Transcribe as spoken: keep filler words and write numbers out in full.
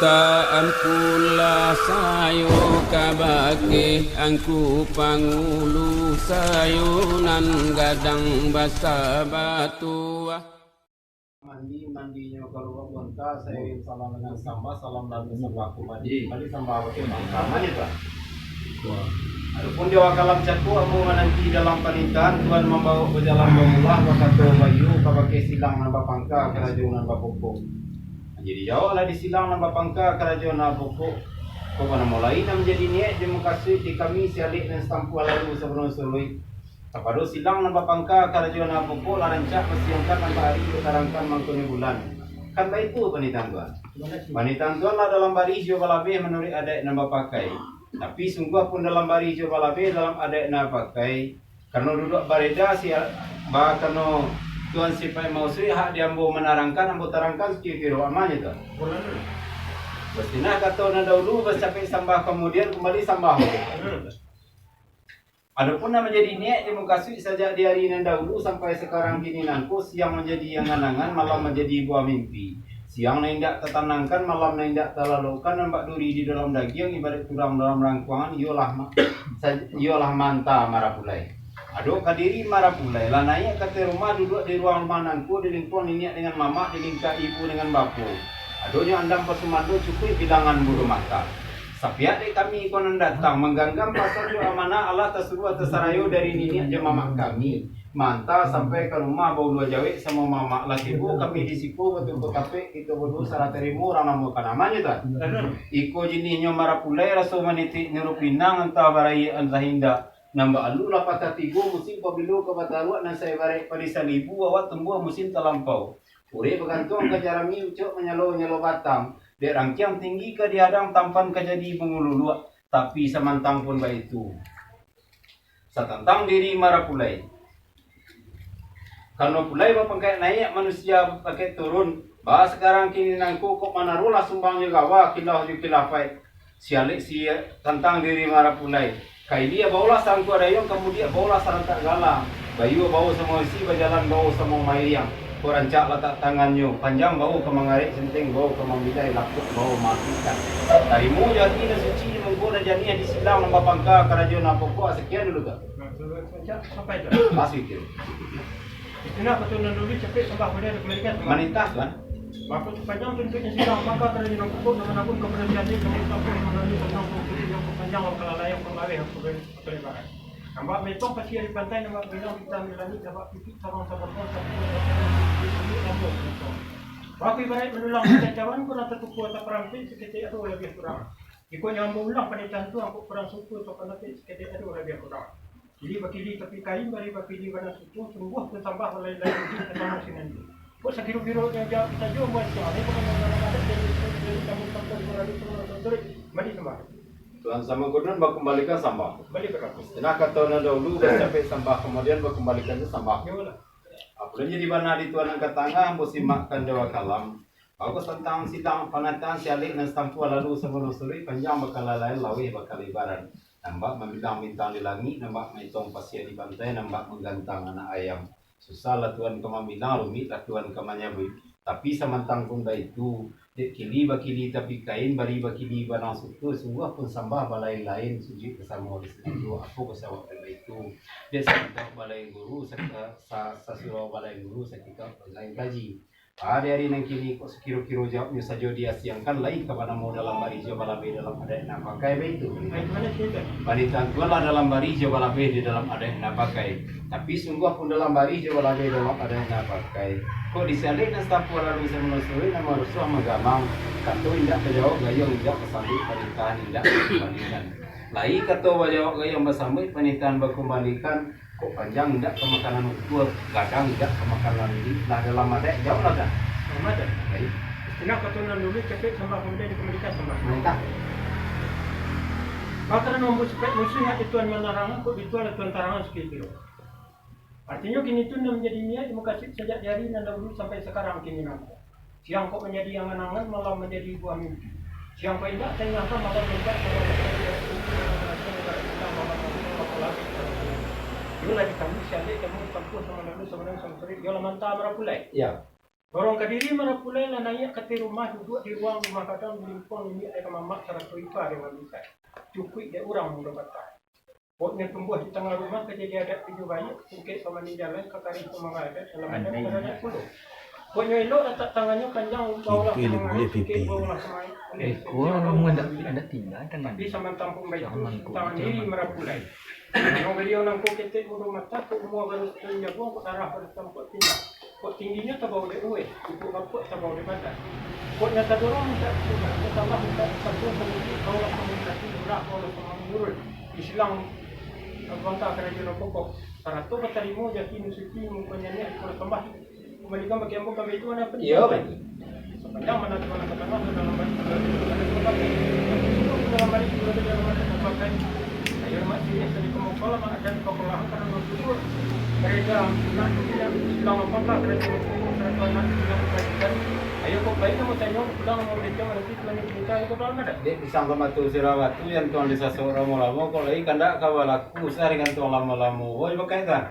Mintak ampunlah sayo kabake Angku Pangulu sayo nan gadang basa batuah. Mandi, mandinyo kaluak bonta, sairing salam dengan sambah, salam lalu sambah kumbali, kumbali sambah bakeh mangka, mani tu. Adopun di awak kalam cako, ambo mananti dalam panitahan, Tuan mambawok bajalan bamulah, bakato baiyo kabake silang nan bapangka, karajo nan bapokok. Jadi, jawablah di silang nan bapangka, karajo nan bapokok. Kok banamo lai nan manjadi niaik jo mukasuik di kami, si alek nan satampuah lalu sabalun suruik. Kapado silang nan bapangka, karajo nan bapokok lah rancak basiangkan nan bahari, batarangkan mangkonyo bulan. Kan baitu, panitahan Tuan. Panitahan Tuan lah dalam barih jo balabeh manuruik adaik nan bapakai. Tapi, sungguah pun dalam barih jo balabeh dalam adaik nan bapakai. Karano duduak bareda si, ba, karano Tuan sipaik mausuik, hak di ambo manarangkan, ambo tarangkan sakiro-kiro, aman jo tu. Bastinah kato nan dahulu, basapek sambah kamudian, kumbali sambah. Adopun nan manjadi niaik jo mukasuik sajak di ari nan dahulu sampai sakarang kini nangko, siang manjadi angan-angan, malam manjadi buah mimpi. Siang nan indak tatanangkan, malam nan indak talalokkan, nan bak duri di dalam dagiang, ibaraik tulang dalam rangkuangan, iyolah ma-, sa-, iyolah manta marapulai. Adok ka diri marapulai, lah naiak ka ateh rumah, duduak di ruang rumah nangko, dilingkuang niniak dengan mamak, dilingkuang ibu dengan bapo. Adonyo andam pasumando, cukuik bilangan bulu mata. Sapiak dek kami ko nan datang, mangganggam pasal jo amanah, alah tasuruah tasarayo dari niniak jo mamak kami. Manta sampai ka rumah baulua jawek samo mamak, lah tibo kami di siko, batuko tapek, kito baduo salah tarimo, urang namokan aman jo tu. Iko jinihnyo marapulai, raso manitik nurut pinang, antah baraiak antah indak. Nan baalu lah patah tigo, musim pabilo ka bataruak, nan saibaraik padi salibu, awak tumbuah musim talampau. Urek bagantuang ka jarami, ucok manyalo-nyalo batang, dek rangkiang tinggi ka dihadang, tampan ka jadi bungulu luak, tapi samantang pun baitu. Satantang diri marapulai. Karano pulai bapangkaik naiak, manusia bapangkaik turun, ba sakarang kini nangko kok manarolah sumbang jo gawa, kilau jo kilafaik. Si alek si tantang diri marapulai. Ka ilia baolah sarangkuah dayuang, ka mudiak baolah sarantak galang. Baiyo bao samo isi, bajalan bao samo mairiang. Kok rancak latak tangannyo, panjang bao ka mangarek, senteng bao ka mambilai, lakuak bao maafkan. Tarimo jo ati nan suci, mangko nan janiah, di silang nan bapangka, karajo nan pokok. Sakian dulu, Tuan. Nah, sampai tu. Masih kira. Itulah patunan dulu, capek sambah, kemudian dikembalikan sambah. Manitah, Tuan. Waktu sepanjang tuntuiknya sidang, maka kerajaan hukum dengan agung kepada si Aziz, kami sampai melalui tentang hukum yang panjang, yang kelalaian, yang kelalaian, yang kelebaran. Nampak metong pasir di pantai, nampak bilang bintang di langit, nampak titik tabang sabotong, tapi di sini lampu. Waktu ibarat mendulang, kita cawan pun atau tuku atau perampik, seketik atau lebih kurang. Jika nyambung ulang panitahan tu, angkut kurang suku atau penapik, seketik atau lebih kurang. Kili bakili tapi kain, bari bakili bana suku, sungguh pun sambah balai-lai di tatamu sinan tu. Kok sakiro-kiro nyo jawab sajo, buat siang ni, bukan orang adat, jadi, jadi, jadi, kamu sampai dua ratus orang tuan turik, mari sambah. Tuan Samangkuduan bakumbalikan sambah. Bali berapa? Nah, kato nan dahulu, bacapek sambah, kemudian bakumbalikan tu sambah. Yo lah. Apo nan jadi bana di Tuan nan ka tangah, ambo simakkan jawab kalam. Bagus tantang silang panatahan si alek nan satampuah lalu sabalun suruik, panjang bakalailaian, laweh bakalibaran. Nambak mambilang bintang di langik, nambak maitong pasir di pantai, nambak manggantang anak ayam. Susah lah Tuan ka mambilang, rumik lah Tuan ka manyabuik. Tapi samantang pun baitu, dek kili bakili tapi kain, bari bakili banang suku, sungguah pun sambah balai-lain, sujuik basamo di sinan juo, apo ka sawak baitu. Dek sakitab balai guru, saka-, sa-, sasurau balai guru, sakitab balai kaji. Ah, di ari nan kini kok sakiro-kiro jawabnyo sajo diasiangkan, lai ka banamo dalam barih jo balabeh dalam adaik nan pakai, baitu. Panitahan Tuan lah dalam barih jo balabeh di dalam adaik nan pakai. Tapi sungguah pun dalam barih jo balabeh dalam adaik nan pakai. Kok di si alek nan satampuah lalu sabalun suruik, nan marusuah manggamang. Kato indak bajawab gayuang, indak basambuik panitahan, indak bakumbalikan. Lai kato bajawab gayuang, basambuik panitahan, bakumbalikan. Kok panjang indak ka makanan utuh, gadang indak ka makanan lidi, lah dalam adaik jauah lah, Tuan. Dalam adaik. Baik. Istilah kato nan dulu capek sambah kemudian dikembalikan sambah. Mantap. Makanan mambuek sipek musuh yang Tuan manarang, kok di Tuan, Tuan tarangan sakiro-kiro. Artinyo kini tu nan manjadi niaik mukasuik sajak di ari nan dahulu sampai sakarang kini nangko. Siang kok manjadi angan-angan, malam manjadi buah mimpi. Siang kok indak taingahkan, malam indak taingahkan. Iyo lah di kami, si alek, kamu tampuah samo lalu, samo lalu, samo suruik. Iyo lah manta marapulai. Iyo. Dorong ka diri marapulai lah naiak ka ateh rumah, duduak di ruang rumah gadang, di lingkuang niniak dek ka mamak sarato ipa dek ka bingkai. Cukuik dek urang mudo batang. Poknyo tumbuah di tangah rumah ka jadi adat tujuah baiak, sungkek ka manih jalan, ka karih ka mangga adat, dalam adat ka rancak pulo. Poknyo elok latak tangannyo, panjang baulah ka mangayuh, sungkek baulah ka mangayuh. Eh, kua lamun ndak, ndak tingga tangan. Tapi samantang pun baitu, santang diri marapulai. Nyo baliau nangko ketek mudo mata, kok umua baru satahun jaguang, kok darah baru tampok tingga. Kok tingginyo tabao dek uweh, kok kapuak tabao dek badan. Kok nyo tadorong mintak ditunggak, kok tambah mintak disambung, pangikuik baulah ka mamuji, murah baulah ka mamurun. Di silang bangka karajo nan pokok, sarato batarimo jati nan suci, muko nyaniah di kurang tambah. Kumbalikan bagi ambo kambing itu, mana pun. Iyo, Pak. Sapanjang mana tu, mana ka tangah, tu dalam balik, tu dalam balik, tu dalam balik. Yang sudah tu dalam balik, tu dalam balik, tu dalam balik. Ayo, mak sini, tadi kamu kolam, mak, dan kau kolam, karena mau duduk. Gereja, nak, yang silang apa, gereja, seratus anak, silang, gereja. Ayo, kok baik, kamu tanya, pulang, mau gereja, mana sih, mana gereja, itu dalam ada. Dek, pisang ka matu sirah batu, yang tuan disasok lamo-lamo, kok lagi kandak ka balaku, sah dengan tuan lamo-lamo. Woi, pakai, kan?